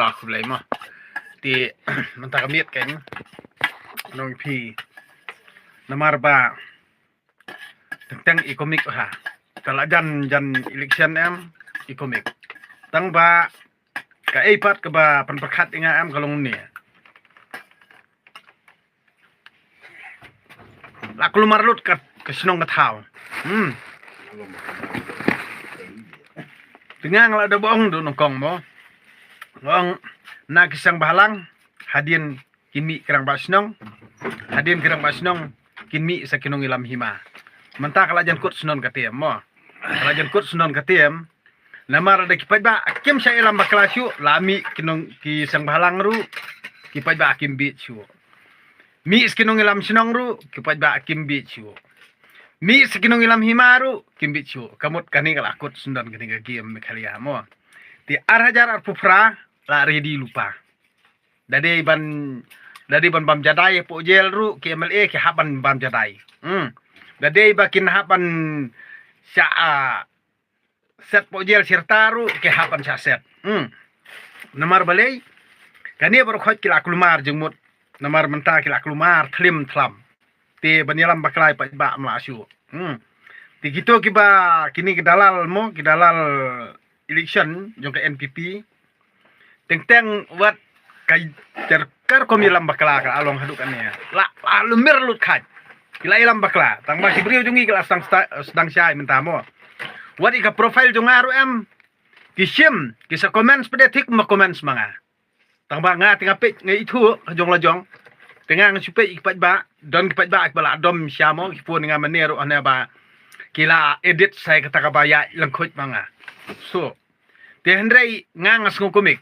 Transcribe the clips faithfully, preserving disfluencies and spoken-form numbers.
Khublei mo. Te mynta ka miet kein, nong phi, namar ba teng teng i komik ha. Te la jan jan election em, i komik. Tang ba kaei pat kaba pynpyrkhat ïa nga em ka long ne. La kulmar lut ka, ka shnong ka thaw. Hmm. Te nga la da ba ong du nyngkong mo. Ong na ki seng bhalang, hadien kin mih ki rangbah shnong. Hadien ki rangbah shnong kin mih sa ki nongïalam hima. Mynta ka la jan kut shnong ka tem mo. Ka la jan kut shnong ka tem. Namar da ki paidbah kim shah ïalam bakla shuh, la mih ki nong, ki seng bhalang ruh, ki paidbah kim bieit shuh. Mih sa ki nongïalam shnong ruh, ki paidbah kim bieit shuh. Mih sa ki nongïalam hima ruh, kim bieit shuh. Ka mut kane ka la kut sngewdon kane ka game Meghalaya mo. Te ar hajar arphew phra la ready lypa. Da dei ban, da dei ban bam jadai hapoh jel ruh, ki M L A ki hap ban bam jadai. Hmm. Da dei ba kin hap ban shah, ah, set hapoh jel shirta ruh ki hap ban shah set. Hmm. Namar balei? Kane baroh khoit ki la kulmar jingmut. Namar mynta ki la kulmar thlim thlam. Te ban ïalam bakla ïa paidbah ym lah shuh. Hmm. Te kito kiba kine ki dalal mo, ki dalal election jong ka N P P. Teng teng wat ka jar ka rukom ïalam bakla ka la long haduh kane. La, la lymmer lut khat. Ki la ïalam bakla. Tang ba ki briew jong ngi ki la sdang sta-, sdang shai mynta mo. Wat ïa ka profile jong nga ruh em. Ki shim, ki sa comment sha pdeng thik ma comment ma nga. Tang ba nga te nga peit nga ithuh ka jong la jong. Te nga nga shu peit ïa ki paidbah, don ki paidbah kiba la dom sha mo, ki phone nga mynne ruh hane ba ki la edit sa ïa kata kaba ïaid lyngkhuid ma nga. So, te hynrei nga nga sngew kumne.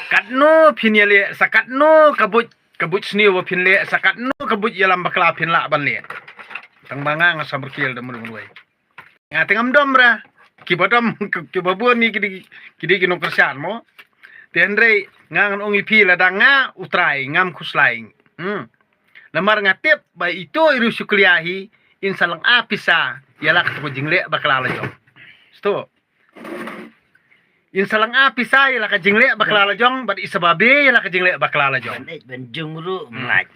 Katno phin ïaleh, sa katno ka buit, ka buit sniew ba phin leh, sa katno ka buit ïalam bakla phin lah ban leh. Tang ba nga nga samrkhie da mrung ruh. Nga te ngam dom ra. Kiba dom, kiba bun ni ki dei, ki dei ki nongkyrshan mo. Te hynrei nga ngan ong ïa phi lada nga U Trai ngam khuslai. Hmm. Namar nga tip ba ito i riewshikliah hi in sa lynga pisa ïa la kato ka jingleh bakla la jong. Sto. In sa lynga pisa ïa la ka jingleh bakla la jong, bad i sa babe ïa la ka jingleh bakla la jong. Ban ej ban jong ruh, hmm, mlaj.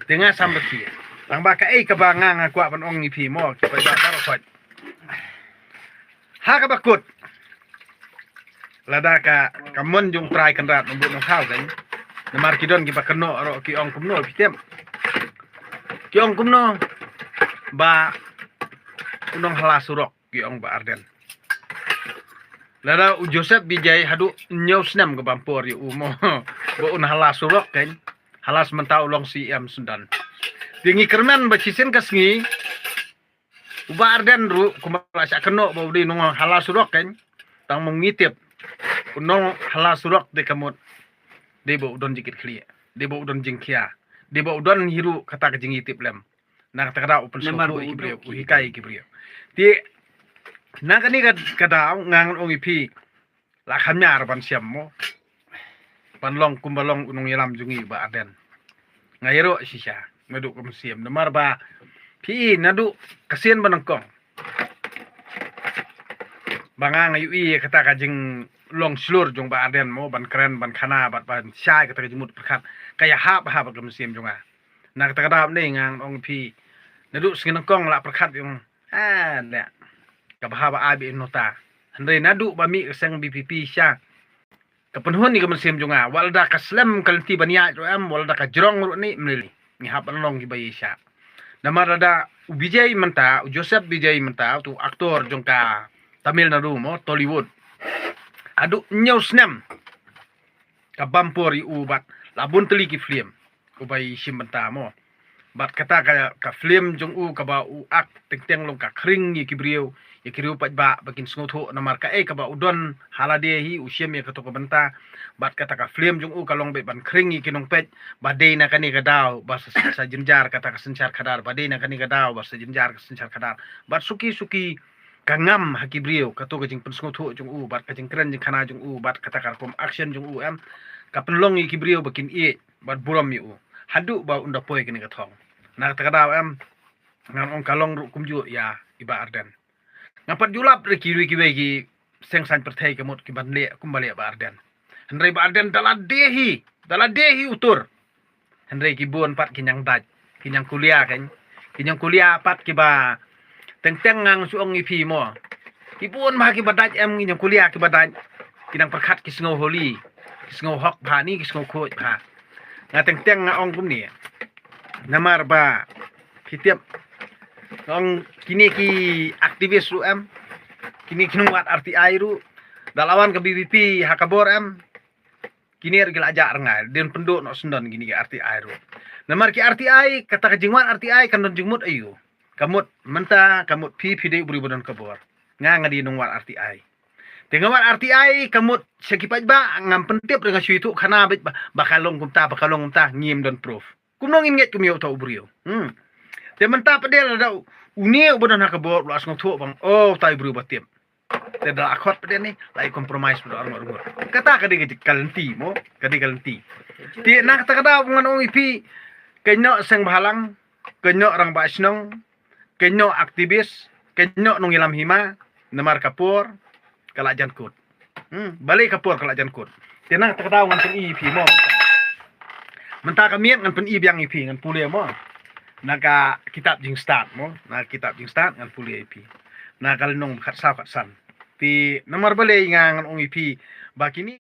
Te nga samrkhie. Tang ba kaei kaba nga nga kwah ban ong ïa phi mo, ki paidbah baroh khoit. Ha kaba kut. Lada ka, ka mon jong U Trai Kynrad Nongbud Nongthaw kan. Namar ki don kiba kynnoh ruh ki ong kumno phi tip. Ki ong kumno ba u nonghala surok. Ki ong Bah Ardent. Lada u Joseph Vijay haduh hynñiew snem ka bam por ïa u mo. Ba un hala surok kan. Hala mynta u long C M sngewdon. Te ngi kyrmen ba shisien ka sngi u Bah Ardent ruh kumba la shah kynnoh ba u dei u nonghala surok kan. Tang mo ngi tip u nonghala surok dei ka mut dei ba u don jingkitkhlieh, dei ba u don jingkhia, dei ba u don hi ruh kata ka jingïatiplem. Na kata ka daw u pynsngewthuh ïa ki briew, u hikai ïa ki briew. Te na kane ka, ka daw nga ngan ong ïa phi la kham ñiar ban shem mo. Ban long kumba long u nongïalam jong ngi Bah Ardent. Nga ïaroh shisha naduh ka mynsiem namar ba phi naduh ka sien ba nyngkong. Ba nga nga ïohi ïa kata ka jinglong shlur jong Bah Ardent mo ban kren ban khana bad ban shai kata ka jingmut pyrkhat ka ïahap hap ka mynsiem jong nga. Na kata ka daw ne nga ong phi naduh sngi nyngkong la pyrkhat jong, ah, ne. Ka bha ba ai ba in nota. Hynrei naduh ba mih ka seng V P P sha ka pynhun ïa ka mynsiem jong nga, wat lada ka slem ka lynti ban ïaid ruh em, wat lada ka jrong ruh ne, mlili ngi hap ban long kiba ïaishah. Namar lada u Vijay mynta, u Joseph Vijay mynta, uto u actor jong ka Tamil Nadu mo, Tollywood. Haduh hynñiew snem ka bam por ïa u bad la bun tylli ki film. Uba i shim bynta mo. Bad kata ka, ka film jong u kaba u act teng teng long ka khring ïa ki briew, ïa ki riew paidbah ba kin sngewthuh namar kaei kaba u don ha lade hi u shim ïa kato ka bynta. Bad kata ka film jong u ka long beit ban khring ïa ki nongpeit ba dei na kane ka daw ba sa, sa, sa jynjar kata ka synshar khadar, ba dei na kane ka daw ba sa jynjar ka synshar khadar. Bad suki suki ka ngam ha ki briew kato ka jingpynsngewthuh jong u bad ka jingkren jingkhana jong u bad kata ka rukom action jong u em ka pynlong ïa ki briew ba kin ïeit bad burom ïa u haduh ba un da poi kane ka thong. Na kata ka daw em ngan ong ka long ruh kumjuh ïa i Bah Ardent. Nga pat ju lap ruh ki rui kiwei ki seng saiñ pyrthei ka mut ki ban leh kumba leh Bah Ardent. Hynrei Bah Ardent da la dei hi, da la dei hi u tur. Hynrei ki bun pat ki ñiangdait, ki ñiangkulia kein. Ki ñiangkulia pat kiba teng teng nga shu ong ïa phi mo. Ki bun bha kiba dait em, ki ñiangkulia kiba dait. Ki nang pyrkhat ki sngew holi, ki sngew hok bha ni, ki sngew khuid bha. Nga teng teng nga ong kumne. Namar ba phi tip, nga ong kine ki activist ruh em, kine ki nongwad R T I ruh, da la wan ka VPP ha ka bor em, kine ruh ki la jah rngai, dei ban pynduh noh syndon kine ki R T I ruh. Namar ki R T I, kata ka jingwad R T I kan don jingmut aïu? Ka mut mynta, ka mut phi, phi dei u briew ba don ka bor. Nga, nga dei nongwad R T I. Te nga wad R T I, ka mut sha ki paidbah ngam pyntip, re nga shu ïathuh khana beit ba, ba ka long kumta, ba ka long kumta, ngim don proof. Kumno ngin ngeit kum ïa uta u briew? Hmm. Te mynta pat de lada une uba don ha ka bor u la sngewthuh bang, oh, uta u briew ba tip. Te da la khot pat de ni, la ïa compromise pat de arngut arngut. Kata ka dei ka lynti mo, ka dei ka lynti. Te na kata ka daw ngan ong ïa phi, kein noh seng bhalang, kein noh rangbah shnong, kein noh activist, kein noh nongïalam hima, namar ka por ka la jan kut. Hmm, balei ka por ka la jan kut? Te na kata ka daw ngan pyni ïa phi mo. Mynta ka miet ngan pyni biang ïa phi, ngan pule mo. Na ka kitab Jingstad mo, na ka kitab Jingstad ngan pule ïa phi. Na ka lynnong khatsaw khatsan. Te namar balei nga ngan ong ïa phi ba kine